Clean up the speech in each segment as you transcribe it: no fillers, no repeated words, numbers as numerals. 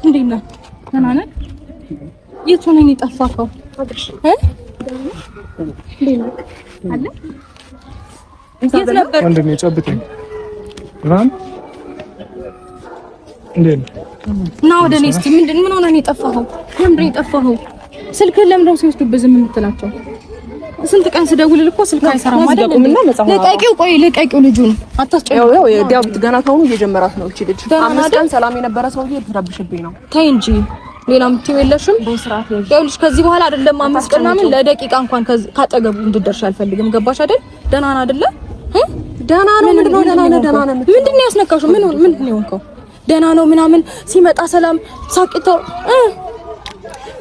እንዴት ነህ? ደህና ነህ? የት ሆነህ ነው የጠፋኸው? የት ነበር? ወንድሜ ጨብጠኝ። እንዴት ነህ? ና ወደ እኔ እስኪ። ምንድን ምን ሆነህ ነው የጠፋኸው? ለምንድን ነው የጠፋኸው? ስልክህን ለምንድን ነው ሲወስዱብህ ዝም የምትላቸው? ስንት ቀን ስደውልልህ እኮ ስልክ አይሰራም አይደል? ልቀቂው፣ ቆይ ልቀቂው፣ ልጁን አታስጨንቂው። ያው ዳዊት ገና ካሁኑ እየጀመራት ነው እቺ ልጅ። 5 ቀን ሰላም የነበረ ሰውዬ ትረብሽብኝ ነው። ተይ እንጂ ሌላ የምትይው የለሽም። ይኸውልሽ ከዚህ በኋላ አይደለም 5 ቀን ምናምን ለደቂቃ እንኳን ካጠገቡ እንድትደርሽ አልፈልግም። ገባሽ አይደል? ደህና ነህ አይደለ? ደህና ነው። ምንድን ነው ደህና ነህ? ደህና ነህ? ምንድን ነው ያስነካሽው? ምን ምንድን ነው የሆንከው? ደህና ነው ምናምን ሲመጣ ሰላም ሳቂታው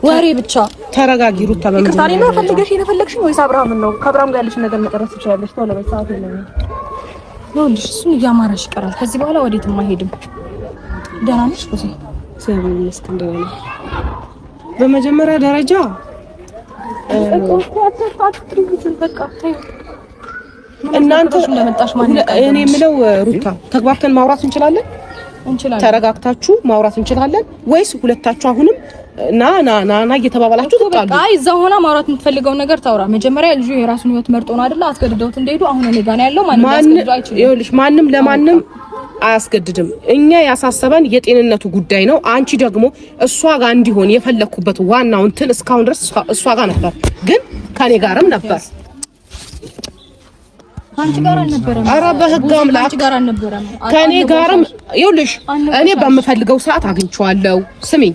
ወሬ ብቻ። ተረጋጊ ሩታ። ይቅርታ እኔን ነው ፈልገሽ የፈለግሽኝ ወይስ አብርሃምን ነው? ከአብርሃም ጋር ያለሽን ነገር መጨረስ ትችላለሽ። ቶሎ በይ፣ ሰዓት የለኝም። ይኸውልሽ እሱን እያማረሽ ይቀራል። ከዚህ በኋላ ወዴትም አይሄድም። ደህና ነሽ? ብዙ እግዚአብሔር ይመስገን ደህና ነኝ። በመጀመሪያ ደረጃ እናንተ እኔ የምለው ሩታ ተግባብተን ማውራት እንችላለን። ተረጋግታችሁ ማውራት እንችላለን ወይስ ሁለታችሁ አሁንም ና ና ና ና እየተባባላችሁ ትጣሉ? አይ እዛ ሆና ማውራት የምትፈልገውን ነገር ታውራ። መጀመሪያ ልጁ የራሱን ህይወት መርጦ ነው አይደለ? አስገድደውት እንደሄዱ አሁን እኔ ጋር ነው ያለው። ማንም ሊያስገድደው አይችልም። ይኸውልሽ ማንም ለማንም አያስገድድም። እኛ ያሳሰበን የጤንነቱ ጉዳይ ነው። አንቺ ደግሞ እሷ ጋር እንዲሆን የፈለኩበት ዋናው እንትን እስካሁን ድረስ እሷ ጋር ነበር፣ ግን ከኔ ጋርም ነበር። አንቺ ጋር አልነበረም። ኧረ በህግ አምላክ አንቺ ጋር አልነበረም። ከኔ ጋርም ይኸውልሽ፣ እኔ በምፈልገው ሰዓት አግኝቼዋለሁ። ስሚኝ፣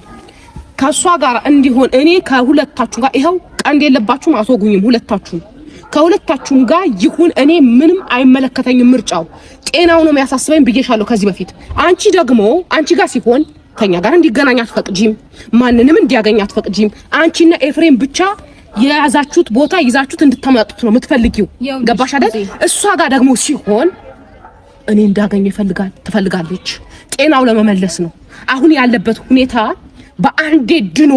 ከእሷ ጋር እንዲሆን እኔ ከሁለታችሁ ጋር ይኸው ቀንድ የለባችሁም፣ አትወጉኝም። ሁለታችሁም ከሁለታችሁም ጋር ይሁን፣ እኔ ምንም አይመለከተኝም። ምርጫው ጤናው ነው የሚያሳስበኝ ብዬሻለሁ ከዚህ በፊት። አንቺ ደግሞ አንቺ ጋር ሲሆን ከኛ ጋር እንዲገናኝ አትፈቅጂም፣ ማንንም እንዲያገኝ አትፈቅጂም። አንቺና ኤፍሬም ብቻ የያዛችሁት ቦታ ይዛችሁት እንድታመጡት ነው የምትፈልጊው። ገባሽ አይደል? እሷ ጋር ደግሞ ሲሆን እኔ እንዳገኘ ይፈልጋል ትፈልጋለች። ጤናው ለመመለስ ነው። አሁን ያለበት ሁኔታ በአንዴ ድኖ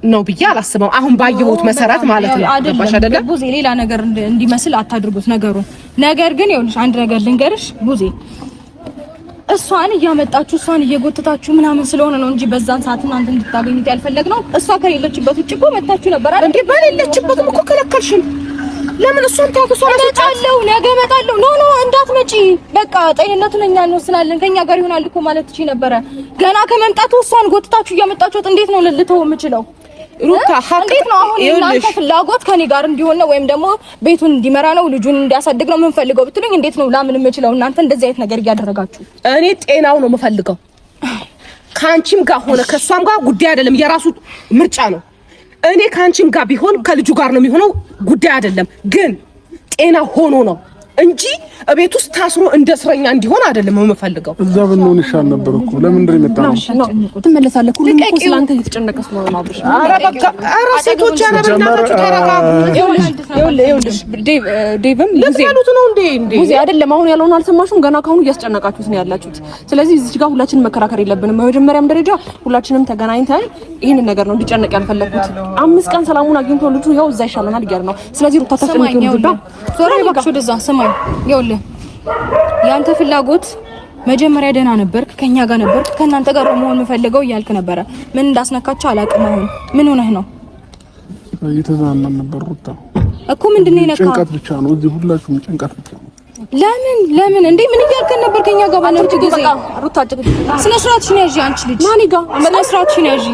ነው ብዬ አላስበም። አሁን ባየሁት መሰረት ማለት ነው። ገባሽ አይደለ? ቡዜ ሌላ ነገር እንዲመስል አታድርጉት ነገሩን። ነገር ግን ይኸውልሽ አንድ ነገር ልንገርሽ ቡዜ፣ እሷን እያመጣችሁ እሷን እየጎተታችሁ ምናምን ስለሆነ ነው እንጂ በዛን ሰዓት እናንተ እንድታገኙት ያልፈለግነው። እሷ ከሌለችበት ውጭ እኮ መታችሁ ነበር አይደል? እንዴ በሌለችበትም እኮ ከለከልሽን። ለምን እሷን ታውቁ? እሷ እመጣለሁ፣ ነገ እመጣለሁ። no no እንዳትመጪ፣ በቃ ጤንነቱን እኛ እንወስናለን፣ ከኛ ጋር ይሆናል እኮ ማለት ትችይ ነበረ። ገና ከመምጣቱ እሷን ጎትታችሁ እያመጣችሁት እንዴት ነው ልተው የምችለው? ሩታ እንዴት ነው አሁን እናንተ ፍላጎት ከኔ ጋር እንዲሆን ነው ወይም ደግሞ ቤቱን እንዲመራ ነው ልጁን እንዲያሳድግ ነው የምንፈልገው ብትሉኝ እንዴት ነው ላምን የምችለው? እናንተ እንደዚህ አይነት ነገር እያደረጋችሁ። እኔ ጤናው ነው የምፈልገው። ከአንቺም ጋር ሆነ ከእሷም ጋር ጉዳይ አይደለም፣ የራሱ ምርጫ ነው። እኔ ከአንቺም ጋር ቢሆን ከልጁ ጋር ነው የሚሆነው፣ ጉዳይ አይደለም። ግን ጤና ሆኖ ነው እንጂ እቤት ውስጥ ታስሮ እንደ እስረኛ እንዲሆን አይደለም የምፈልገው። እዛ ብንሆን ይሻል ነበር እኮ። ለምንድን ነው የመጣነው? ትመለሳለህ። ሁሉም እኮ ስላንተ እየተጨነቀ ስለሆነ ነው። አብርሽ፣ ኧረ በቃ ኧረ ሴቶች፣ ኧረ በእናታችሁ ተረጋጉ። ይኸውልሽ ዴቭም ልትበሉት ነው እንዴ? እንዴ ቡዜ አይደለም አሁን ያለውን አልሰማሽም? ገና ካሁኑ እያስጨነቃችሁት ነው ያላችሁት። ስለዚህ እዚች ጋር ሁላችንም መከራከር የለብንም። በመጀመሪያም ደረጃ ሁላችንም ተገናኝተን ይህንን ነገር ነው እንዲጨነቅ ያልፈለኩት። 5 ቀን ሰላሙን አግኝቶ ልጁ ያው እዛ ይሻለናል እያለ ነው። ስለዚህ ሩታ ታስጨንቂው ነው። ዞር እባክሽ ወደዛ። ስማኝ ይኸውልህ ያንተ ፍላጎት መጀመሪያ ደህና ነበርክ፣ ከኛ ጋር ነበርክ፣ ከእናንተ ጋር መሆን የምፈልገው እያልክ ነበረ። ምን እንዳስነካቸው አላውቅም። አሁን ምን ሆነህ ነው? እየተዝናናን ነበር ሩታ እኮ። ምንድን ነው የነካው? ጭንቀት ብቻ ነው እዚህ፣ ሁላችሁም ጭንቀት ብቻ ነው። ለምን ለምን እንዴ? ምን እያልከን ነበር? ከኛ ጋር ባለች ጊዜ ሩታ ስነ ስርዓትሽን ያዢ። አንቺ ልጅ ማን ጋር ስነ ስርዓትሽን ያዢ።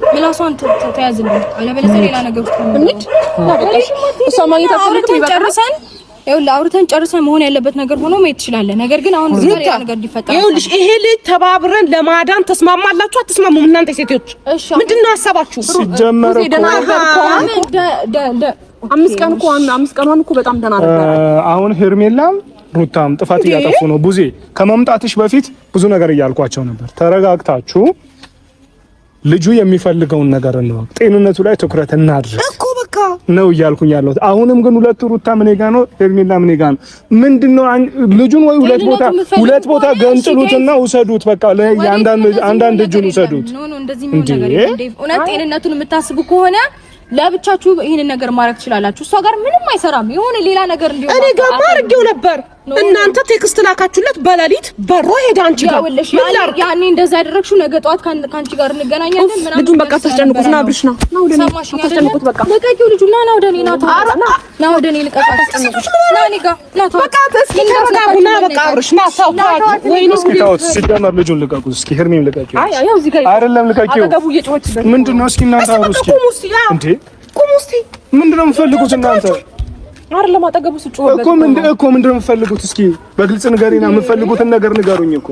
ምላሷን ተያዝልኝ፣ አለበለዚያ ሌላ ነገር ውስጥ እንሂድ። እሷ ማግኘት አትፈልግም። ጨርሰን ይኸውልህ አውርተን ጨርሰን መሆን ያለበት ነገር ሆኖ መሄድ ትችላለህ። ነገር ግን አሁን እዚህ ጋር ሌላ ነገር እንዲፈጠር ይኸውልሽ፣ ይሄ ልጅ ተባብረን ለማዳን ተስማማላችሁ አትስማሙም? እናንተ ሴቶች ምንድን ነው ሀሳባችሁ? ሲጀመር አምስት ቀን እኮ 5 ቀኗን እኮ በጣም ደህና ነበር። አሁን ሄርሜላም ሩታም ጥፋት እያጠፉ ነው። ቡዜ ከመምጣትሽ በፊት ብዙ ነገር እያልኳቸው ነበር። ተረጋግታችሁ ልጁ የሚፈልገውን ነገር ነው፣ ጤንነቱ ላይ ትኩረት እናድርግ እኮ በቃ ነው እያልኩኝ ያለሁት። አሁንም ግን ሁለቱ ሩታ ምን ጋ ነው፣ ሄርሜላ ምን ጋ ነው? ምንድነው ልጁን ወይ ሁለት ቦታ ገንጥሉትና ውሰዱት። በቃ አንዳንድ እጁን ውሰዱት። no no፣ እንደዚህ የሚሆን ነገር የለም። እውነት ጤንነቱን የምታስቡ ከሆነ ለብቻችሁ ይሄንን ነገር ማድረግ ትችላላችሁ። እሷ ጋር ምንም አይሰራም። የሆነ ሌላ ነገር እንዲሆን እኔ ጋር አድርጌው ነበር። እናንተ text ላካችሁለት በሌሊት በሮ ሄደ አንቺ ጋር። ያኔ እንደዛ ያደረግሽው ነገ ጠዋት ከአንቺ ጋር እንገናኛለን ምናምን። ልጁን በቃ አታስጨንቁት። ና አብርሽ ና ና ወደ እኔ አታስጨንቁት። በቃ ልቀቂው ልጁ ና ና ወደ እኔ ና ና ወደ እኔ ልቀቃት። ና እኔ ጋር ና በቃ እስኪ ተረጋጉ። ና በቃ አብርሽ ና ተው ተው። ወይኔ እስኪ ተውት። ሲጀመር ልጁን ልቀቁት። እስኪ ሄርሜም ልቀቂው። አይ ያው እዚህ ጋር አይደለም ልቀቂው። አጠገቡ እየጮኸችበት ምንድን ነው? እስኪ እናንተ አውሩ እስኪ። እንዴ ቁሙ እስኪ። ምንድን ነው የምትፈልጉት እናንተ? አይደለም አጠገቡ ስጮህበት እኮ ምንድን እኮ ምንድን ነው የምትፈልጉት? እስኪ በግልጽ ንገሪና፣ የምትፈልጉትን ነገር ንገሩኝ እኮ።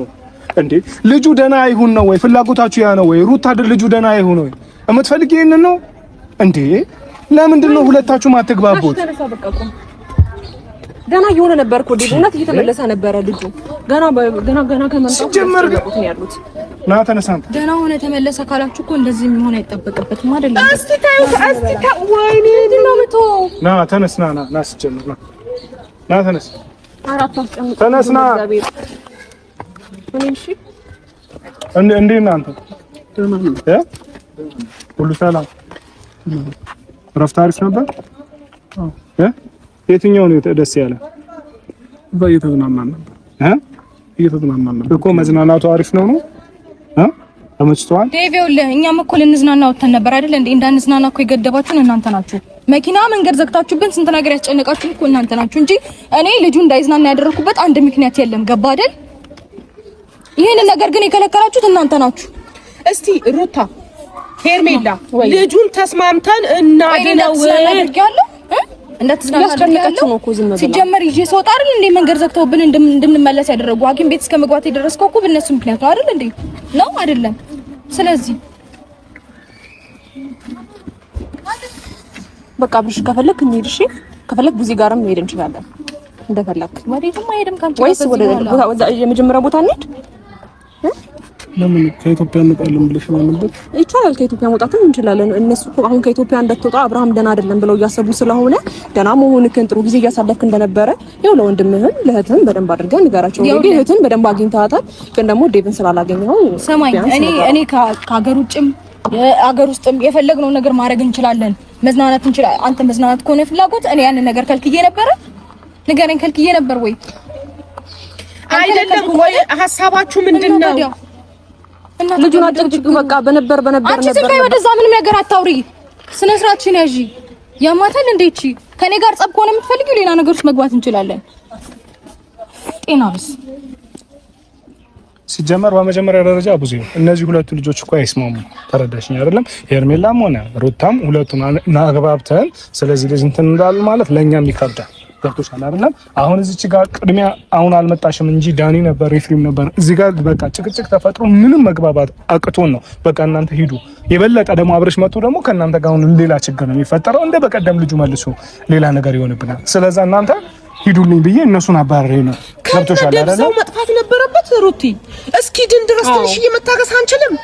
እንዴ ልጁ ደህና ይሁን ነው ወይ ፍላጎታችሁ? ያ ነው ወይ ሩታ? ልጁ ደህና ይሁን ወይ የምትፈልጊ ይሄንን ነው እንዴ? ለምንድን ነው ሁለታችሁ ማትግባቡት? ደህና እየሆነ ነበር እኮ ዴቭ፣ እውነት እየተመለሰ ነበረ ልጁ። ገና ገና ገና ከመምጣቱ ሲጀመር ያሉት ና ተነሳ አንተ። ደህና ሆነ ተመለሰ ካላችሁ እኮ እንደዚህ የሚሆን አይጠበቅበትም አይደለም። እስቲ ታዩት፣ እስቲ ታው። ወይኔ ምንድን ነው የምትሆው? ና ተነስ፣ ና ና ና፣ ሲጀመር ና ና፣ ተነስ፣ ተነስ፣ ና። እንዴት ነህ አንተ? ሁሉ ሰላም? እረፍት አሪፍ ነበር? የትኛው ነው ደስ ያለ? እዛ እየተዝናናን ነበር እ እየተዝናናን ነበር እኮ መዝናናቱ አሪፍ ነው ነው እ ተመችቶሃል? ዴቭ ይኸውልህ፣ እኛም እኮ ልንዝናና ወተን ነበር አይደል እንዴ? እንዳንዝናና እኮ የገደባችሁን እናንተ ናችሁ። መኪና መንገድ ዘግታችሁብን ስንት ነገር ያስጨነቃችሁን እኮ እናንተ ናችሁ እንጂ እኔ ልጁ እንዳይዝናና ያደረኩበት አንድ ምክንያት የለም። ገባ አይደል? ይሄንን ነገር ግን የከለከላችሁት እናንተ ናችሁ። እስቲ ሩታ ሄርሜላ ልጁን ተስማምተን እናድነው እንዳትዝናና ያስጨነቀችው ነው እኮ ዝም ብላ። ሲጀመር ይዤ ስወጣ አይደል እንዴ መንገድ ዘግተውብን እንድንመለስ ያደረጉ ሐኪም ቤት እስከ መግባት የደረስከው እኮ በእነሱ ምክንያት ነው አይደል እንዴ? ነው አይደለም? ስለዚህ በቃ አብርሽ ከፈለክ እንሂድ። እሺ ከፈለክ ቡዚ ጋርም መሄድ እንችላለን እንደፈለክ። ወዴትም አይሄድም ካንቺ ጋር ወይስ ወደ ቦታ የመጀመሪያው ቦታ እንሂድ? ለምን ከኢትዮጵያ እንወጣለን ብለሽ ነው ነበር? ይቻላል፣ ከኢትዮጵያ መውጣትም እንችላለን። እነሱ እኮ አሁን ከኢትዮጵያ እንዳትወጣ አብርሃም ደህና አይደለም ብለው እያሰቡ ስለሆነ ደህና መሆንክን ጥሩ ጊዜ እያሳለፍክ እንደነበረ ይኸው ለወንድምህም ለእህትህም በደንብ አድርገህ ንገራቸው። እንግዲህ እህትህን በደንብ አግኝተሃታል፣ ግን ደግሞ ዴቭን ስላላገኘኸው ሰማኝ። እኔ ከሀገር ውጭም አገር ውስጥም የፈለግነውን ነገር ማድረግ እንችላለን፣ መዝናናት እንችላለን። አንተ መዝናናት ከሆነ ፍላጎት እኔ ያንን ነገር ከልክዬ ነበረ። ንገረኝ፣ ከልክዬ ነበር ወይ አይደለም? ቆይ ሀሳባችሁ ምንድን ነው? ልጁን አጭቅጭቅ በቃ በነበር በነበር አንቺ ዝም በይ፣ ወደዛ ምንም ነገር አታውሪ። ስነ ስርዓትሽን ያዢ። ያማታል እንዴ እቺ ከኔ ጋር ጸብ ከሆነ የምትፈልጊው ሌላ ነገሮች መግባት እንችላለን። ጤና ብስ ሲጀመር በመጀመሪያ ደረጃ ብዙ እነዚህ ሁለቱ ልጆች እኮ አይስማሙ። ተረዳሽኝ አይደለም? ሄርሜላም ሆነ ሩታም ሁለቱን አግባብተን ስለዚህ ልጅ እንትን እንዳሉ ማለት ለእኛም ይከብዳል። ገብቶሻል አይደለም? አሁን እዚች ጋር ቅድሚያ አሁን አልመጣሽም እንጂ ዳኒ ነበር ኤፍሬም ነበር እዚህ ጋር በቃ ጭቅጭቅ ተፈጥሮ ምንም መግባባት አቅቶን ነው። በቃ እናንተ ሂዱ። የበለጠ ደግሞ አብረሽ መጥቶ ደግሞ ከእናንተ ጋር አሁን ሌላ ችግር ነው የሚፈጠረው። እንደ በቀደም ልጁ መልሶ ሌላ ነገር ይሆንብናል። ስለዛ እናንተ ሂዱልኝ ብዬ እነሱን አባረሬ ነው። ገብቶሻል አይደለም? ሰው መጥፋት ነበረበት ሩቲ። እስኪ ድን ድረስ ትንሽ እየመታገስ አንችልም?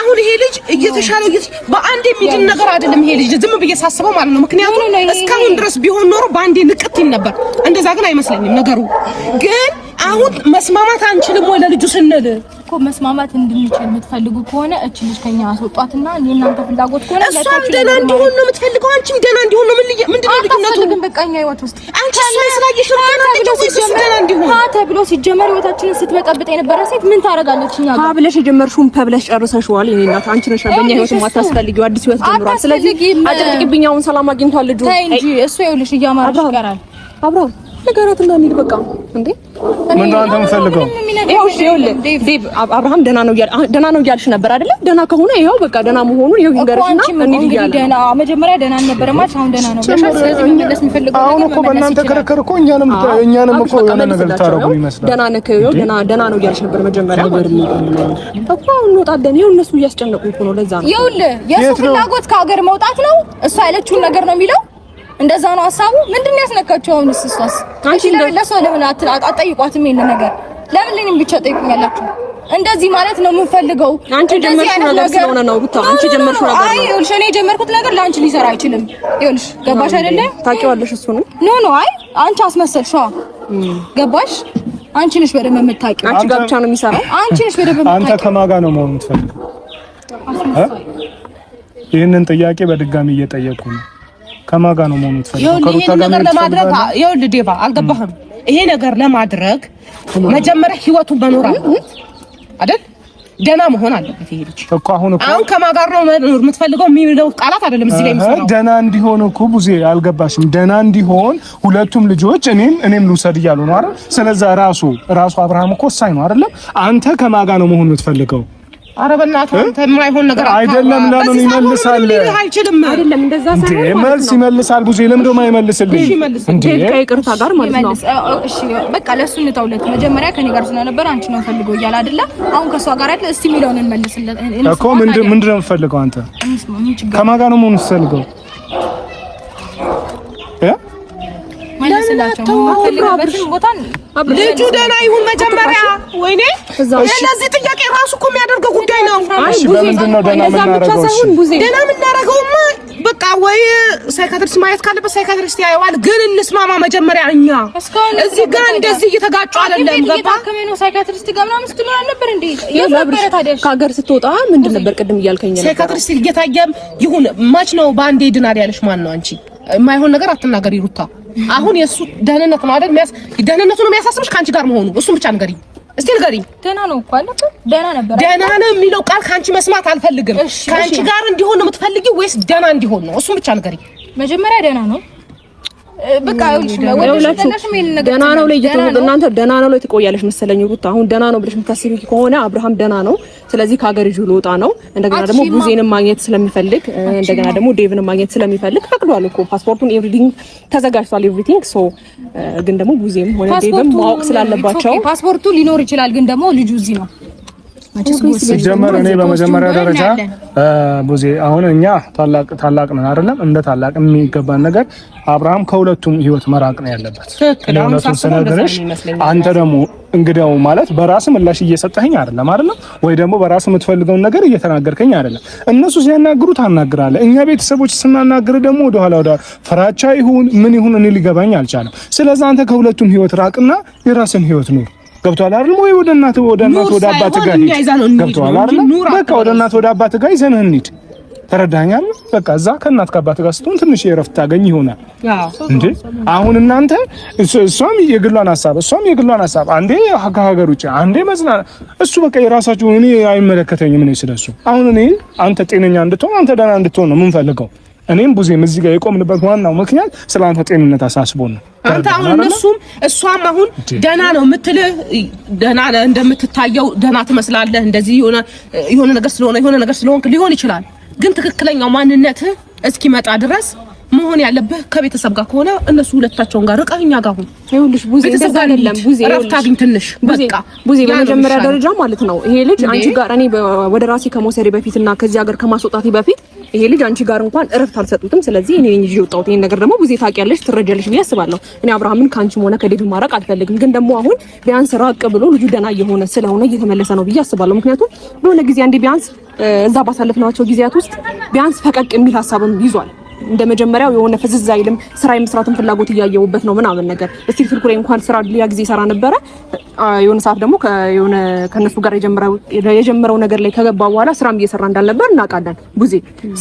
አሁን ይሄ ልጅ እየተሻለው በአንድ የሚድን ነገር አይደለም። ይሄ ልጅ ዝም ብዬ ሳስበው ማለት ነው። ምክንያቱም እስካሁን ድረስ ቢሆን ኖሮ በአንዴ ንቅት ይል ነበር። እንደዛ ግን አይመስለኝም ነገሩ። ግን አሁን መስማማት አንችልም ወይ ለልጁ ስንል እኮ መስማማት እንድንችል የምትፈልጉ ከሆነ እች ልጅ ከኛ አስወጧትና የእናንተ ፍላጎት ከሆነ እሷም ደህና እንዲሆን ነው የምትፈልገው፣ አንቺም ደህና እንዲሆን ነው። ምንድን ነው ልዩነቱ? አታስፈልግም። በቃ እኛ ህይወት ውስጥ አንቺ እሷን ስላየሽ ነው ደህና እንዲሆን ወይስ እሱ ደህና እንዲሆን? ሀ ተብሎ ሲጀመር ህይወታችንን ስትበጠብጥ የነበረ ሴት ምን ታደርጋለች? እኛ ሀ ጋር ብለሽ የጀመርሽውን ፐ ብለሽ ጨርሰሽዋል። የእኔ እናት አንቺ ነሽ በእኛ ህይወት የማታስፈልጊው። አዲስ ህይወት ጀምሯል። ስለዚህ አጭቅጭቅብኝ። አሁን ሰላም አግኝቷል ልጁ። ተይ እንጂ እሱ ይኸውልሽ እያማረሽ ይቀራል። አብርሃም ንገራትና እንሂድ በቃ። እንዴ ምን ነው አንተ የምትፈልገው? ይኸው እሺ፣ ይኸውልህ ዴቭ አብርሃም ደህና ነው እያል ደህና ነው እያልሽ ነበር አይደለ? ደህና ከሆነ ይኸው በቃ ደህና መሆኑን ይኸው ይንገርሽና እንሂድ እያለ ደህና መጀመሪያ ደህና አልነበረም ማለት አሁን ደህና ነው ብለሻል። ስለዚህ መመለስ የሚፈልገው አሁን እኮ በእናንተ ክርክር እኮ እኛንም እኛንም እኮ የሆነ ነገር ልታረጉ ይመስላል። ደህና ነህ ይኸው ደህና ደህና ነው እያልሽ ነበር መጀመሪያ ማለት ነው እኮ። አሁን እንወጣለን። ይኸው እነሱ እያስጨነቁ እኮ ነው። ለዛ ነው ይኸውልህ የእሱ ፍላጎት ከሀገር መውጣት ነው። እሷ ያለችውን ነገር ነው የሚለው እንደዛ ነው ሀሳቡ። ምንድን ነው ያስነካቸው? አሁንስ እሷስ አንቺ ለምን ለሷ ለምን አትጠይቋትም? ይሄን ነገር ለምን ለኔም ብቻ ጠይቁኛላችሁ? እንደዚህ ማለት ነው የምንፈልገው። አንቺ የጀመርሽው ነገር ስለሆነ ነው ብታ አንቺ የጀመርሽው ነገር አይ ይኸውልሽ፣ እኔ የጀመርኩት ነገር ለአንቺ ሊሰራ አይችልም። ይኸውልሽ ገባሽ አይደለ? ታውቂዋለሽ እሱንም። No no፣ አይ አንቺ አስመሰልሽዋ። ገባሽ? አንቺ ነሽ በደንብ የምታውቂው። አንቺ ጋር ብቻ ነው የሚሰራው። አንቺ ነሽ በደንብ የምታውቂው። አንተ ከማን ጋር ነው መሆን የምትፈልገው? ይህንን ጥያቄ በድጋሚ እየጠየኩ ነው። ከማን ጋር ነው መሆን የምትፈልገው? ከሩታ ጋር ነገር ለማድረግ ይኸውልህ፣ ዴቫ አልገባህም። ይሄ ነገር ለማድረግ መጀመሪያ ህይወቱን መኖር አለበት አይደል? ደህና መሆን አለበት ይሄ ልጅ እኮ። አሁን እኮ አሁን ከማን ጋር ነው መኖር የምትፈልገው የሚለው ቃላት አይደለም እዚህ ላይ የሚሰራው። ደህና እንዲሆን እኮ ቡዜ አልገባሽም። ደህና እንዲሆን ሁለቱም ልጆች እኔም ልውሰድ እያሉ ነው አይደል? ስለዛ ራሱ ራሱ አብርሃም እኮ ወሳኝ ነው አይደለም? አንተ ከማን ጋር ነው መሆን የምትፈልገው? ኧረ በእናትህ አንተ የማይሆን ነገር አይደለም። ለምን ይመልሳል? አይችልም። አይደለም እንደዛ ሳይሆን መልስ ይመልሳል። ብዙ ለምን ደሞ አይመልስልኝ? እንዴ ከይቅርታ ጋር ማለት ነው። እሺ በቃ ለሱ እንተውለት። መጀመሪያ ከኔ ጋር ስለነበረ አንቺ ነው ፈልጎ እያለ አይደለ? አሁን ከሷ ጋር አይደለ? እስቲ የሚለውን እንመልስለት እኮ። ምንድን ነው የምፈልገው? አንተ ከማን ጋር ነው መሆን የምትፈልገው? ልጁ ደህና ይሁን መጀመሪያ። ወይኔ ለዚህ ጥያቄ ራሱ እኮ የሚያደርገው ጉዳይ ነው። እሺ በምንድን ነው ደህና የምናደርገው? ደህና የምናደርገውማ በቃ ወይ psychiatrist ማየት ካለበት psychiatrist ያየዋል። ግን እንስማማ መጀመሪያ። እኛ እዚህ ጋር እንደዚህ እየተጋጩ አይደለም። ገባ psychiatrist ጋር ምናምን ስትሉ አልነበር እንዴ? ከሀገር ስትወጣ ምንድን ነበር ቅድም እያልከኝ ነበር? psychiatrist እየታየም ይሁን መች ነው በአንዴ ይድናል ያለሽ ማን ነው? አንቺ የማይሆን ነገር አትናገሪ ሩታ። አሁን የእሱ ደህንነት ነው አይደል? ደህንነቱ ነው የሚያሳስብሽ ከአንቺ ጋር መሆኑ። እሱን ብቻ ንገሪኝ እስቲ ንገሪኝ። ደህና ነው እኮ አለ ደህና ነበር። ደህና ነው የሚለው ቃል ከአንቺ መስማት አልፈልግም። ከአንቺ ጋር እንዲሆን ነው የምትፈልጊው ወይስ ደህና እንዲሆን ነው? እሱን ብቻ ንገሪኝ። መጀመሪያ ደህና ነው በቃ ደህና ነው ላይ እናንተ ደህና ነው ላይ ትቆያለሽ መሰለኝ ሩታ። አሁን ደህና ነው ብለሽ የምታስቢ ከሆነ አብርሃም ደህና ነው፣ ስለዚህ ከሀገር ይዤ ልወጣ ነው። እንደገና ደግሞ ቡዜንም ማግኘት ስለሚፈልግ እንደገና ደግሞ ዴቭንም ማግኘት ስለሚፈልግ ፈቅዷል እኮ ፓስፖርቱን፣ everything ተዘጋጅቷል። everything so ግን ደግሞ ቡዜም ሆነ ዴቭም ማወቅ ስላለባቸው ፓስፖርቱ ሊኖር ይችላል፣ ግን ደግሞ ልጁ እዚህ ነው ሲጀመር እኔ በመጀመሪያ ደረጃ ቡዜ አሁን እኛ ታላቅ ታላቅ ነን አይደለም? እንደ ታላቅ የሚገባን ነገር አብርሃም ከሁለቱም ህይወት መራቅ ነው ያለበት። እውነቱን ስነግርሽ አንተ ደግሞ እንግዲያው ማለት በራስ ምላሽ እየሰጠኸኝ አይደለም አይደለም? ወይ ደግሞ በራስ የምትፈልገውን ነገር እየተናገርከኝ አይደለም። እነሱ ሲያናግሩ ታናግራለህ፣ እኛ ቤተሰቦች ስናናግር ደግሞ ወደኋላ ወደ ፍራቻ ይሁን ምን ይሁን እኔ ሊገባኝ አልቻለም። ስለዚህ አንተ ከሁለቱም ህይወት ራቅና የራስን ህይወት ኑር። ገብቶሃል አይደል? ወይ ወደ እናት ወደ እናት ወደ አባት ጋር ሂድ። ገብቶሃል አይደል? በቃ ወደ እናት ወደ አባት ጋር ይዘንህ እንሂድ። ተረዳኸኛል? በቃ እዛ ከእናት ከአባት ጋር ስትሆን ትንሽ የእረፍት ታገኝ ይሆናል እንዴ። አሁን እናንተ እሷም የግሏን ሀሳብ እሷም የግሏን ሀሳብ አንዴ ከሀገር ውጭ አንዴ መዝና እሱ በቃ የራሳችሁ እኔ አይመለከተኝም። እኔ ስለሱ አሁን እኔ አንተ ጤነኛ እንድትሆን አንተ ደህና እንድትሆን ነው የምንፈልገው። እኔም ቡዜም እዚህ ጋር የቆምንበት ዋናው ምክንያት ስለ አንተ ጤንነት አሳስቦን ነው። አንተ አሁን እነሱም እሷም አሁን ደህና ነው የምትልህ፣ ደህና ነህ እንደምትታየው ደህና ትመስላለህ። እንደዚህ የሆነ የሆነ ነገር ስለሆነ የሆነ ነገር ስለሆንክ ሊሆን ይችላል። ግን ትክክለኛው ማንነትህ እስኪመጣ ድረስ መሆን ያለብህ ከቤተሰብ ጋር ከሆነ እነሱ ሁለታቸውን ጋር ርቀህ እኛ ጋር ሁን። ይኸውልሽ ቡዜ እንደዛ አይደለም። ቡዜ እረፍት አግኝ ትንሽ በቃ ቡዜ፣ በመጀመሪያ ደረጃ ማለት ነው ይሄ ልጅ አንቺ ጋር እኔ ወደ ራሴ ከመውሰዴ በፊትና ከዚህ ሀገር ከማስወጣቴ በፊት ይሄ ልጅ አንቺ ጋር እንኳን እረፍት አልሰጡትም። ስለዚህ እኔ ነኝ ይዤ የወጣሁት። ይሄን ነገር ደግሞ ቡዜ ታውቂያለሽ፣ ትረጃለሽ ብዬ አስባለሁ። እኔ አብርሃምን ከአንቺም ሆነ ከዴቭ ማራቅ አልፈልግም። ግን ደግሞ አሁን ቢያንስ ራቅ ብሎ ልጁ ደህና እየሆነ ስለሆነ እየተመለሰ ነው ብዬ አስባለሁ። ምክንያቱም በሆነ ጊዜ አንዴ ቢያንስ እዛ ባሳለፍናቸው ጊዜያት ውስጥ ቢያንስ ፈቀቅ የሚል ሀሳብም ይዟል። እንደ መጀመሪያው የሆነ ፍዝዝ አይልም። ስራ የመስራትን ፍላጎት እያየሁበት ነው ምናምን ነገር እስቲ ስልኩ ላይ እንኳን ስራ ሌላ ጊዜ ሰራ ነበረ። የሆነ ሰዓት ደግሞ የሆነ ከነሱ ጋር የጀመረው ነገር ላይ ከገባ በኋላ ስራም እየሰራ እንዳልነበር እናውቃለን። ቡዜ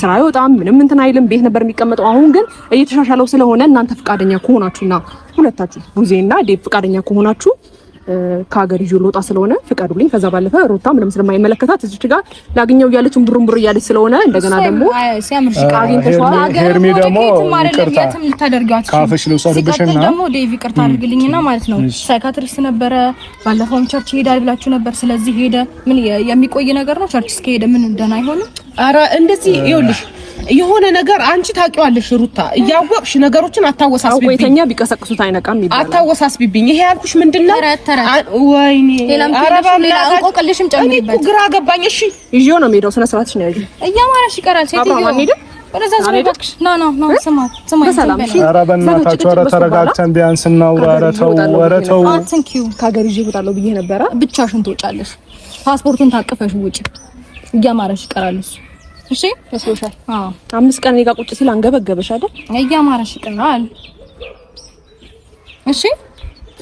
ስራ አይወጣም ምንም እንትን አይልም፣ ቤት ነበር የሚቀመጠው። አሁን ግን እየተሻሻለው ስለሆነ እናንተ ፍቃደኛ ከሆናችሁና ሁለታችሁ ቡዜና ዴቭ ፍቃደኛ ከሆናችሁ ከሀገር ይዤ ልወጣ ስለሆነ ፍቀዱልኝ። ከዛ ባለፈ ሩታ ምንም ስለማይመለከታት እዚች ጋር ላግኘው እያለች እምቡር እያለች ስለሆነ እንደገና ደግሞ ሄርሚ ደግሞ ይቅርታ ካፍሽ ልውሰድብሽና ደግሞ ዴቭ ይቅርታ አድርግልኝና ማለት ነው psychiatrist ነበረ፣ ባለፈውም church ይሄዳል ብላችሁ ነበር። ስለዚህ ሄደ። ምን የሚቆይ ነገር ነው? church እስከሄደ ምን ደህና አይሆንም? ኧረ እንደዚህ ይኸውልሽ የሆነ ነገር አንቺ ታውቂዋለሽ ሩታ፣ እያወቅሽ ነገሮችን አታወሳስቢብኝ። የተኛ ቢቀሰቅሱት አይነቃም ይባላል። አታወሳስቢብኝ። ይሄ ያልኩሽ ምንድነው? ወይኔ እንቆቅልሽም ጨምሪበት። እኮ ግራ ገባኝ። እሺ ይዤው ነው የምሄደው። ስነ ስርዓትሽ ነው ያዢው። እያማረሽ ይቀራል ሴትዮ። ወደዛ ዝም እባክሽ። ና ና ና፣ ስማ ስማ፣ ኧረ በእናታችሁ፣ ኧረ ተረጋግተን ቢያንስ እናውራ። ኧረ ተው፣ ኧረ ተው። አትንኪው። ከሀገር ይዤ እወጣለሁ ብዬ ነበረ። ብቻሽን ትወጫለሽ። ፓስፖርቱን ታቅፈሽ ውጪ። እያማረሽ ይቀራል እሱ። እሺ መስሎሻል? አዎ፣ 5 ቀን እኔ ጋር ቁጭ ሲል አንገበገበሽ አይደል? እያማረሽ ይቀራል። እሺ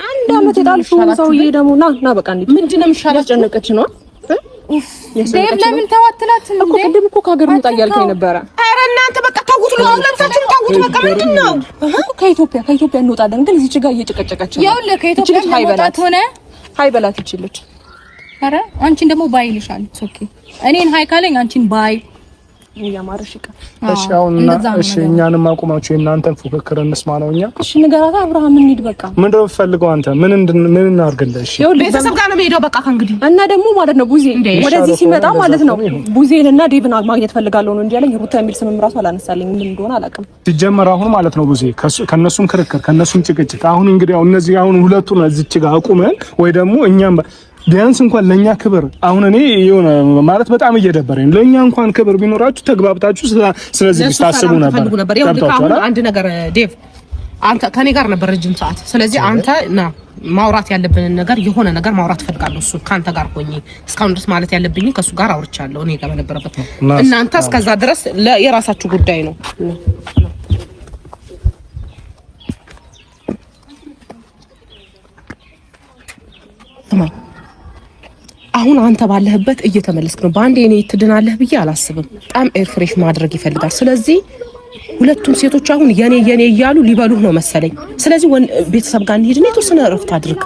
አንድ አመት የጣልሽው ሰውዬ ደግሞ ና ና፣ በቃ እንዴ፣ ምንድን ነው የሚሻለው? ያስጨነቀች ነው። ዴቭ ለምን ተዋትላት እኮ ቅድም እኮ ከሀገር እንውጣ እያልከኝ ነበረ። ኧረ እናንተ በቃ ተውት፣ ሁለታችሁም ታውቁት። በቃ ምንድን ነው ከኢትዮጵያ እንወጣለን፣ ግን እዚች ጋር እየጨቀጨቀች ነው። ይኸውልህ ከኢትዮጵያ ለመውጣት ሆነ hi በላት ይችልች። ኧረ አንቺን ደግሞ bye ይልሻል። Okay እኔን hi ካለኝ አንቺን bye እያማረሽ ይቀር። እሺ አሁን እሺ፣ እኛንም አቁማችሁ የእናንተን ፉክክር እንስማ ነው። እኛ እሺ ንገራታ፣ አብርሃም እንሂድ በቃ። ምንድን ነው የምትፈልገው አንተ? ምን እናድርግልህ? እሺ ቤተሰብ ጋር ነው የምሄደው በቃ ከእንግዲህ። እና ደግሞ ማለት ነው ቡዜ ወደዚህ ሲመጣ ማለት ነው ቡዜን እና ዴቭን ማግኘት ፈልጋለሁ ነው እንጂ ያለኝ ሩታ የሚል ስምም ራሱ አላነሳልኝ። ምን እንደሆነ አላውቅም። ሲጀመር አሁን ማለት ነው ቡዜ ከነሱም ክርክር ከነሱም ጭቅጭቅ አሁን እንግዲህ አሁን እነዚህ አሁን ሁለቱን እዚች ጋር አቁመን ወይ ደግሞ እኛም ቢያንስ እንኳን ለኛ ክብር አሁን እኔ የሆነ ማለት በጣም እየደበረኝ ለኛ እንኳን ክብር ቢኖራችሁ ተግባብታችሁ ስለዚህ ታስቡ ነበር። አሁን አንድ ነገር ዴቭ፣ አንተ ከኔ ጋር ነበር ረጅም ሰዓት። ስለዚህ አንተ ና ማውራት ያለብንን ነገር የሆነ ነገር ማውራት እፈልጋለሁ። እሱ ከአንተ ጋር ሆኜ እስካሁን ድረስ ማለት ያለብኝ ከእሱ ጋር አውርቻለሁ፣ እኔ ጋር በነበረበት። እናንተ እስከዛ ድረስ የራሳችሁ ጉዳይ ነው። ስማኝ አሁን አንተ ባለህበት እየተመለስክ ነው። በአንዴ እኔ ትድናለህ ብዬ አላስብም። በጣም air fresh ማድረግ ይፈልጋል። ስለዚህ ሁለቱም ሴቶች አሁን የኔ የኔ እያሉ ሊበሉህ ነው መሰለኝ። ስለዚህ ቤተሰብ ጋር እንሂድና የተወሰነ እረፍት አድርግ።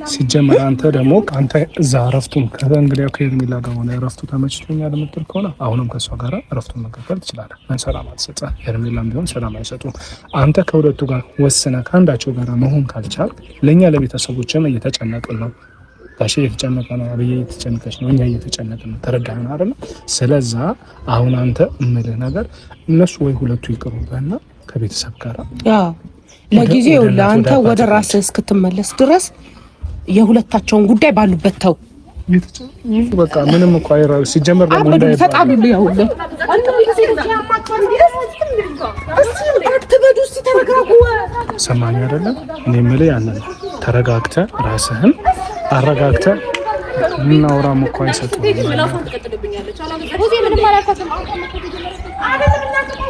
ሲጀመር አንተ ደግሞ አንተ እዛ እረፍቱን ከእንግዲያው ከሄርሜላ ጋር ሆነ እረፍቱ ተመችቶኛል የምትል ከሆነ አሁንም ከእሷ ጋር እረፍቱን መቀጠል ትችላለህ። ምን ሰላም አትሰጥም፣ ሄርሜላም ቢሆን ሰላም አይሰጡም። አንተ ከሁለቱ ጋር ወስነህ ከአንዳቸው ጋር መሆን ካልቻልክ ለእኛ ለቤተሰቦችም እየተጨነቅን ነው። ጋሼ እየተጨነቀ ነው፣ አብዬ እየተጨነቀች ነው፣ እኛ እየተጨነቅን ነው። ተረዳህን አይደለ? ስለዛ አሁን አንተ እምልህ ነገር እነሱ ወይ ሁለቱ ይቅሩብህና ከቤተሰብ ጋር ለጊዜው ለአንተ ወደ ራስህ እስክትመለስ ድረስ የሁለታቸውን ጉዳይ ባሉበት ተው። በቃ ምንም እኮ አይራ ሲጀመር ደግሞ ሰማኝ አይደለም? እኔ የምልህ ያንን ተረጋግተህ ራስህን አረጋግተህ እናውራም እኮ አይሰጡም።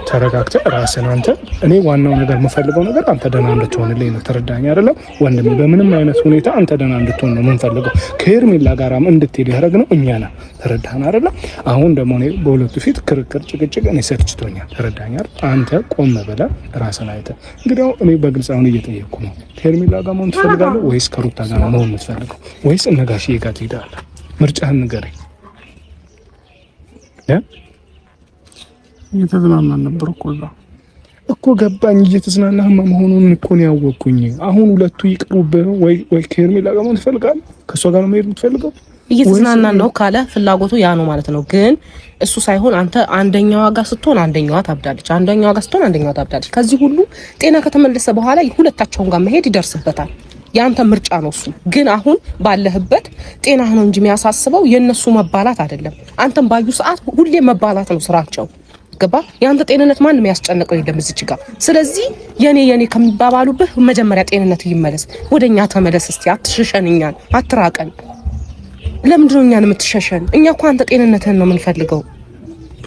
ተረጋግተህ ራስህን አንተ እኔ ዋናው ነገር የምፈልገው ነገር አንተ ደህና እንድትሆንልኝ ነው። ተረዳኝ አይደለም ወንድሜ? በምንም አይነት ሁኔታ አንተ ደህና እንድትሆን ነው የምንፈልገው። ከሄርሜላ ጋራም እንድትሄድ ያደረግነው እኛ ነን። ተረዳህን አይደለም? አሁን ደግሞ እኔ በሁለቱ ፊት ክርክር፣ ጭቅጭቅ እኔ ሰልችቶኛል። ተረዳኝ አይደል? አንተ ቆም ብለህ ራስህን አይተህ እንግዲያው እኔ በግልጽ አሁን እየጠየቅኩ ነው። ከሄርሜላ ጋር መሆን ትፈልጋለህ ወይስ ከሩታ ጋር መሆን የምትፈልገው ወይስ እነ ጋሽዬ ጋር ትሄዳለህ? ምርጫህን ንገረኝ። እየተዝናናን ነበር እኮ እዛ እኮ ገባኝ። እየተዝናናህማ መሆኑን እኮ ነው ያወቅኩኝ። አሁን ሁለቱ ይቅሩብህ ወይ ወይ ከሄርሜላ ጋር መሆን ትፈልጋለህ? ከእሷ ጋር ነው መሄድ የምትፈልገው? እየተዝናናን ነው ካለ ፍላጎቱ ያ ነው ማለት ነው። ግን እሱ ሳይሆን አንተ አንደኛዋ ጋር ስትሆን አንደኛዋ ታብዳለች፣ አንደኛዋ ጋር ስትሆን አንደኛዋ ታብዳለች። ከዚህ ሁሉ ጤና ከተመለሰ በኋላ ሁለታቸውን ጋር መሄድ ይደርስበታል። የአንተ ምርጫ ነው እሱ። ግን አሁን ባለህበት ጤናህ ነው እንጂ የሚያሳስበው የእነሱ መባላት አይደለም። አንተም ባዩ ሰዓት ሁሌ መባላት ነው ስራቸው። ገባ? የአንተ ጤንነት ማንም ያስጨነቀው የለም እዚች ጋር። ስለዚህ የኔ የኔ ከሚባባሉብህ መጀመሪያ ጤንነት ይመለስ፣ ወደኛ ተመለስ። እስቲ አትሸሸን፣ እኛን አትራቀን። ለምንድነው እኛን የምትሸሸን? እኛ እኮ አንተ ጤንነትህን ነው የምንፈልገው።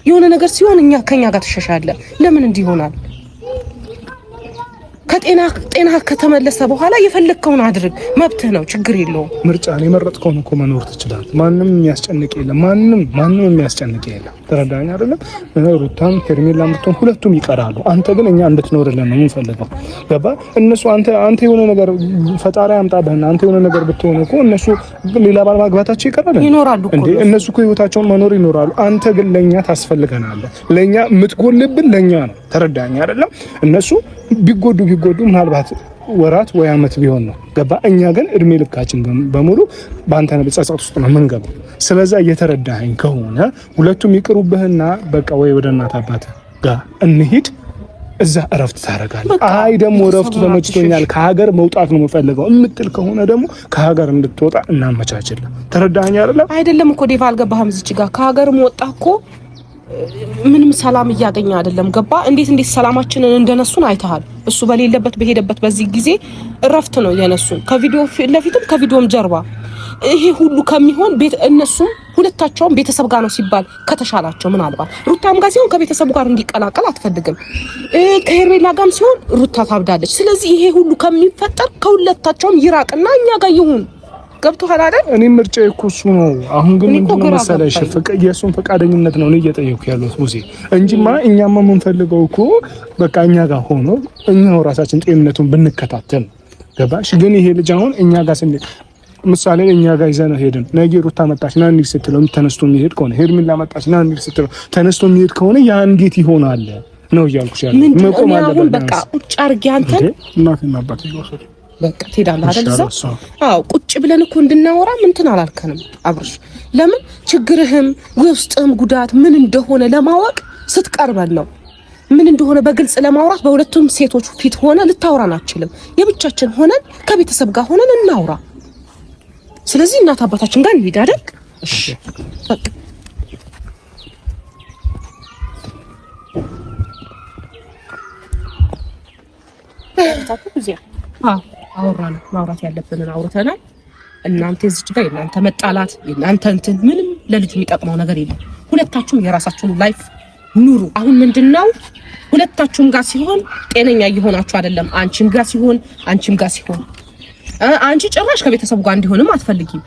የሆነ ነገር ሲሆን እኛ ከኛ ጋር ትሸሻለህ። ለምን እንዲህ ይሆናል? ከጤና ጤና ከተመለሰ በኋላ የፈለግከውን አድርግ፣ መብትህ ነው፣ ችግር የለውም። ምርጫ ነው። የመረጥከውን እኮ መኖር ትችላለህ። ማንም የሚያስጨንቅ የለም። ማንም ማንም የሚያስጨንቅ የለም። ተረዳኝ አይደለም? ሩታም ሄርሜላም ብትሆን ሁለቱም ይቀራሉ። አንተ ግን እኛ እንድትኖርልን ነው የምንፈልገው። ገባ? እነሱ አንተ አንተ የሆነ ነገር ፈጣሪ አምጣብህና አንተ የሆነ ነገር ብትሆን እኮ እነሱ ሌላ ባል ማግባታቸው ይቀራል ይኖራሉ እንዴ? እነሱ እኮ ህይወታቸውን መኖር ይኖራሉ። አንተ ግን ለኛ ታስፈልገናለህ። ለኛ የምትጎልብን ለኛ ነው። ተረዳኝ አይደለም? እነሱ ቢጎዱ ቢጎዱ ምናልባት ወራት ወይ አመት ቢሆን ነው ገባ። እኛ ግን እድሜ ልካችን በሙሉ በአንተ ጸጸት ውስጥ ነው የምንገባው። ስለዛ እየተረዳኸኝ ከሆነ ሁለቱም ይቅሩብህና በቃ ወይ ወደ እናት አባት ጋር እንሂድ፣ እዛ እረፍት ታደርጋለህ። አይ ደግሞ እረፍቱ ተመችቶኛል ከሀገር መውጣት ነው የምፈልገው የምትል ከሆነ ደግሞ ከሀገር እንድትወጣ እናመቻችለን። ተረዳኸኝ አይደለም? አይደለም እኮ ዴቫ አልገባህም። እዚች ጋር ከሀገርም ወጣ እኮ ምንም ሰላም እያገኘ አይደለም። ገባ? እንዴት እንዴት ሰላማችንን እንደነሱን አይተሃል። እሱ በሌለበት በሄደበት በዚህ ጊዜ እረፍት ነው የነሱን፣ ከቪዲዮ ፊት ለፊትም ከቪዲዮም ጀርባ። ይሄ ሁሉ ከሚሆን ቤት እነሱም ሁለታቸውም ቤተሰብ ጋር ነው ሲባል ከተሻላቸው ምናልባት ሩታም ጋር ሲሆን ከቤተሰቡ ጋር እንዲቀላቀል አትፈልግም፣ ከሄርሜላ ጋርም ሲሆን ሩታ ታብዳለች። ስለዚህ ይሄ ሁሉ ከሚፈጠር ከሁለታቸውም ይራቅና እኛ ጋር ይሁን። ገብቶሃል አይደል? እኔ ምርጫዬ እኮ እሱ ነው። አሁን ግን ምንድን ነው መሰለሽ የእሱን ፈቃደኝነት ነው እኔ እየጠየኩ ያለሁት ሙዜ እንጂማ እኛማ የምንፈልገው እኮ በቃ እኛ ጋር ሆኖ እኛው ራሳችን ጤንነቱን ብንከታተል ገባሽ? ግን ይሄ ልጅ አሁን እኛ ጋር ስንል ምሳሌ እኛ ጋር ይዘነው ሄድን። ነገ ሩታ መጣች ና እንሂድ ስትለው ተነስቶ የሚሄድ ከሆነ ሄርሜላ መጣች ና እንሂድ ስትለው ተነስቶ የሚሄድ ከሆነ ያ እንዴት ይሆናል ነው እያልኩሽ ያለው። መቆም አለበት። በቃ ቁጭ አድርጌ አንተን እናትና አባት ይወሰዱ በቃ ትሄዳለህ አይደል? እዛ አዎ፣ ቁጭ ብለን እኮ እንድናወራ ምንትን አላልከንም አብርሽ። ለምን ችግርህም ውስጥህም ጉዳት ምን እንደሆነ ለማወቅ ስትቀርበን ነው ምን እንደሆነ በግልጽ ለማውራት በሁለቱም ሴቶች ፊት ሆነ ልታወራን አችልም። የብቻችን ሆነን ከቤተሰብ ጋር ሆነን እናውራ። ስለዚህ እናት አባታችን ጋር እንሂድ አይደል? እሺ በቃ አወራን። ማውራት ያለብንን አውርተናል። እናንተ እዚች ጋር የእናንተ መጣላት የእናንተ እንትን ምንም ለልጁ የሚጠቅመው ነገር የለም። ሁለታችሁም የራሳችሁን life ኑሩ። አሁን ምንድነው ሁለታችሁም ጋር ሲሆን ጤነኛ እየሆናችሁ አይደለም። አንቺም ጋር ሲሆን አንቺም ጋር ሲሆን አንቺ ጭራሽ ከቤተሰቡ ጋር እንዲሆንም አትፈልጊም።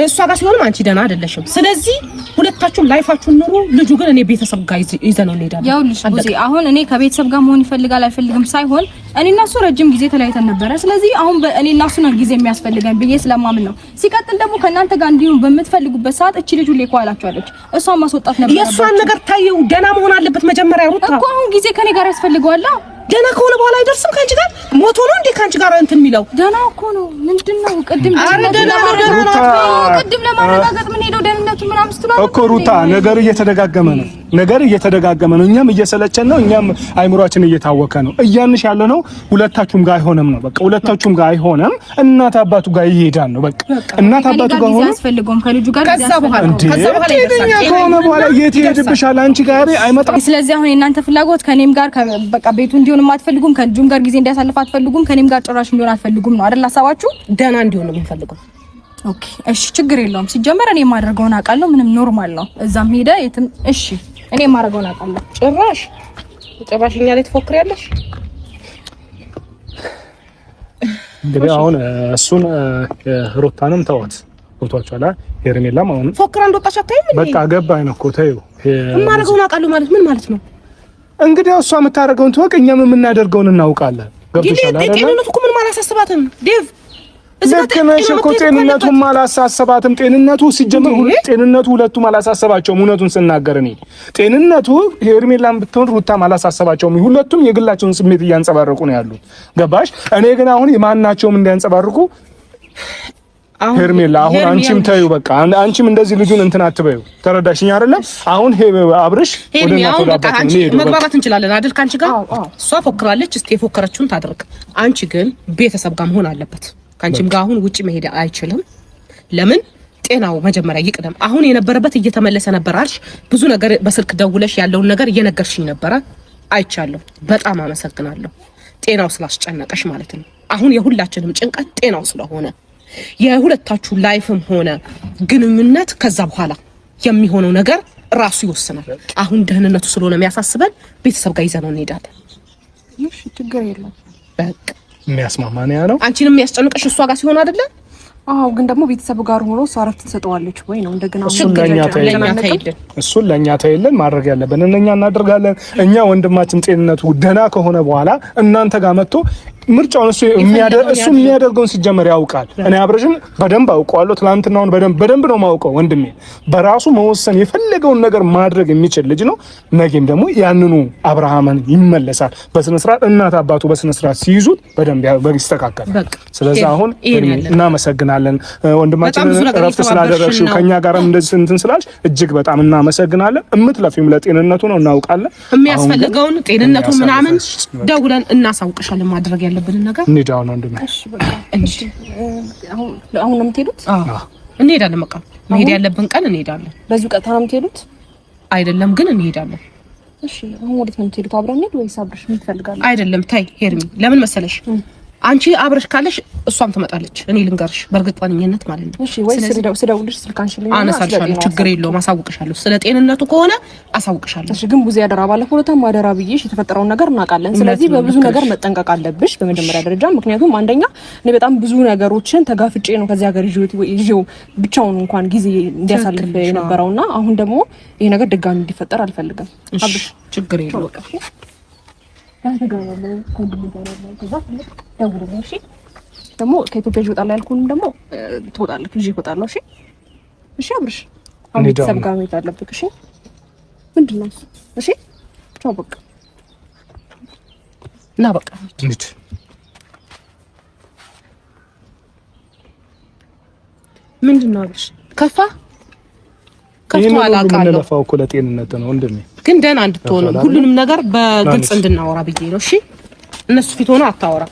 እሷ ጋር ሲሆንም አንቺ ደህና አይደለሽም። ስለዚህ ሁለታችሁም life ኣችሁን ኑሩ። ልጁ ግን እኔ ቤተሰብ ጋር ይዘነው እንሄዳለን። ይኸውልሽ ቡዜ፣ አሁን እኔ ከቤተሰብ ጋር መሆን ይፈልጋል አይፈልግም ሳይሆን እኔ እና እሱ ረጅም ጊዜ ተለያይተን ነበረ። ስለዚህ አሁን እኔ እና እሱ ነው ጊዜ የሚያስፈልገን ብዬ ስለማምን ነው። ሲቀጥል ደግሞ ከእናንተ ጋር እንዲሁም በምትፈልጉበት ሰዓት እቺ ልጅ ሁሌ ከኋላችኋለች። እሷን ማስወጣት ነበር። የእሷን ነገር ታየው፣ ደህና መሆን አለበት መጀመሪያ። ሩታ እኮ አሁን ጊዜ ከኔ ጋር ያስፈልገዋል። ደህና ከሆነ በኋላ አይደርስም ከአንቺ ጋር ሞቶ ነው እንዴ ከአንቺ ጋር እንትን የሚለው? ደህና እኮ ነው። ምንድን ነው ቅድም ቅድም ለማረጋገጥ ምን ሄደው ደህንነቱ ምናምን ስትሉ እኮ ሩታ፣ ነገር እየተደጋገመ ነው። ነገር እየተደጋገመ ነው። እኛም እየሰለቸን ነው። እኛም አይምሯችን እየታወከ ነው። እያንሽ ያለ ነው ሁለታችሁም ጋር አይሆንም ነው። በቃ ሁለታችሁም ጋር አይሆንም። እናት አባቱ ጋር ይሄዳል ነው። በቃ እናት አባቱ ጋር ሆኖ ያስፈልገውም ከልጁ ጋር ከዛ በኋላ ጤነኛ ከሆነ በኋላ የት ይሄድብሻል? አንቺ ጋር አይመጣም። ስለዚህ አሁን የእናንተ ፍላጎት ከኔም ጋር በቃ ቤቱ እንዲሆንም አትፈልጉም፣ ከልጁም ጋር ጊዜ እንዲያሳልፍ አትፈልጉም፣ ከኔም ጋር ጭራሽ እንዲሆን አትፈልጉም ነው አይደል ሀሳባችሁ? ደህና እንዲሆን ነው የምንፈልገው። okay እሺ፣ ችግር የለውም። ሲጀመር እኔ የማደርገውን አውቃለሁ። ምንም normal ነው። እዛም ሄደ የትም እሺ፣ እኔ የማደርገውን አውቃለሁ። ጭራሽ ጭራሽ እኛ ላይ ትፎክሪያለሽ። እንግዲህ አሁን እሱን ሩታንም ተዋት፣ ቦታቸው ሄርሜላም አሁን ፎክራ እንደወጣች አታይም። በቃ ገባኝ ነው እኮ ተይው። የማደርገውን አውቃለሁ ማለት ምን ማለት ነው? እንግዲህ እሷ የምታደርገውን ትወቅ፣ እኛም የምናደርገውን እናውቃለን። ገብቶሻል አይደል? ጤንነቱ እኮ ምንም አላሳስባትም ዴቭ። ልክ ነሽ እኮ ጤንነቱም አላሳሰባትም። ጤንነቱ ሲጀመር ጤንነቱ ሁለቱም አላሳሰባቸውም። እውነቱን ስናገር እኔ ጤንነቱ ሄርሜላም ብትሆን ሩታም አላሳሰባቸውም። ሁለቱም የግላቸውን ስሜት እያንጸባረቁ ነው ያሉት። ገባሽ? እኔ ግን አሁን የማናቸውም እንዲያንጸባርቁ ሄርሜላ አሁን አንቺም ተዩ፣ በቃ አንቺም እንደዚህ ልጁን እንትን አትበዩ። ተረዳሽኝ አይደለም? አሁን አብርሽ ወደ እናቱ መግባባት እንችላለን አይደል? ከአንቺ ጋር እሷ ፎክራለች፣ እስቲ የፎከረችውን ታድርግ። አንቺ ግን ቤተሰብ ጋር መሆን አለበት። ከአንቺም ጋር አሁን ውጪ መሄድ አይችልም። ለምን? ጤናው መጀመሪያ ይቅደም። አሁን የነበረበት እየተመለሰ ነበር አልሽ። ብዙ ነገር በስልክ ደውለሽ ያለውን ነገር እየነገርሽኝ ነበረ፣ አይቻለሁ። በጣም አመሰግናለሁ። ጤናው ስላስጨነቀሽ ማለት ነው። አሁን የሁላችንም ጭንቀት ጤናው ስለሆነ የሁለታችሁ life ም ሆነ ግንኙነት ከዛ በኋላ የሚሆነው ነገር ራሱ ይወስናል። አሁን ደህንነቱ ስለሆነ የሚያሳስበን ቤተሰብ ጋር ይዘነው እንሄዳለን። እሺ፣ ችግር የለም። በቃ የሚያስማማ ነው ያለው። አንቺንም የሚያስጨንቀሽ እሷ ጋር ሲሆን አይደለ? አዎ፣ ግን ደግሞ ቤተሰቡ ጋር ሆኖ እሷ እረፍት ትሰጠዋለች ወይ ነው እንደገና። እሱን ለእኛ ተይልን፣ ማድረግ ያለብን እኛ እናደርጋለን። እኛ ወንድማችን ጤንነቱ ደህና ከሆነ በኋላ እናንተ ጋር መጥቶ ምርጫውን እሱ የሚያደርገውን ሲጀመር ያውቃል። እኔ አብረሽን በደንብ አውቀዋለሁ። ትናንትናውን በደንብ ነው የማውቀው። ወንድሜ በራሱ መወሰን የፈለገውን ነገር ማድረግ የሚችል ልጅ ነው። ነገም ደግሞ ያንኑ አብርሃምን ይመለሳል። በስነ ስርዓት እናት አባቱ በስነ ስርዓት ሲይዙት በደንብ ይስተካከላል። ስለዚህ አሁን እናመሰግናለን ወንድማችንን እረፍት ስላደረግሽው ከኛ ጋርም እንደዚህ እንትን ስላልሽ እጅግ በጣም እናመሰግናለን። እምትለፊውም ለጤንነቱ ነው እናውቃለን። የሚያስፈልገውን ጤንነቱ ምናምን ደውለን እናሳውቅሻለን ማድረግ ያለብንን ነገር እንሂድ። አሁን ወንድሜ አሁን ነው የምትሄዱት? እንሄዳለን። በቃ መሄድ ያለብን ቀን እንሄዳለን። በዚሁ ቀጥታ ነው የምትሄዱት? አይደለም ግን እንሄዳለን። እሺ፣ አሁን ወዴት ነው የምትሄዱት? አብረን እንሂድ ወይስ አብረሽ ምን ትፈልጋለህ? አይደለም ታይ ሄርሚ፣ ለምን መሰለሽ አንቺ አብረሽ ካለሽ እሷም ትመጣለች። እኔ ልንገርሽ በእርግጠኝነት ማለት ነው። እሺ ወይ ስደውልሽ ስልክ አንሺልኝ፣ አነሳልሻለሁ። ችግር የለውም፣ አሳውቅሻለሁ። ስለ ጤንነቱ ከሆነ አሳውቅሻለሁ። እሺ ግን ቡዜ አደራ፣ ባለፈው ዕለታም አደራ ብዬሽ የተፈጠረውን ነገር እናውቃለን። ስለዚህ በብዙ ነገር መጠንቀቅ አለብሽ በመጀመሪያ ደረጃ። ምክንያቱም አንደኛ እኔ በጣም ብዙ ነገሮችን ተጋፍጬ ነው ከዚህ ሀገር ይዤው ብቻውን እንኳን ጊዜ እንዲያሳልፍ የነበረውና አሁን ደግሞ ይሄ ነገር ድጋሚ እንዲፈጠር አልፈልግም። እሺ ችግር የለውም። ደግሞ ከኢትዮጵያ እወጣለሁ ያልኩህንም ደግሞ ትወጣለህ፣ ይዤ እወጣለሁ። እሺ፣ እሺ። አብርሽ አሁን ቤተሰብ ጋር መሄድ አለብህ። እሺ፣ ምንድን ነው እሱ? እሺ፣ ቻው፣ በቃ እና በቃ እንሂድ። ምንድን ነው አብርሽ? ከፋ ከፍቶ አላውቃለሁ። የምንለፋው እኮ ለጤንነት ነው ወንድሜ፣ ግን ደህና እንድትሆን ሁሉንም ነገር በግልጽ እንድናወራ ብዬ ነው። እሺ እነሱ ፊት ሆነ አታወራ።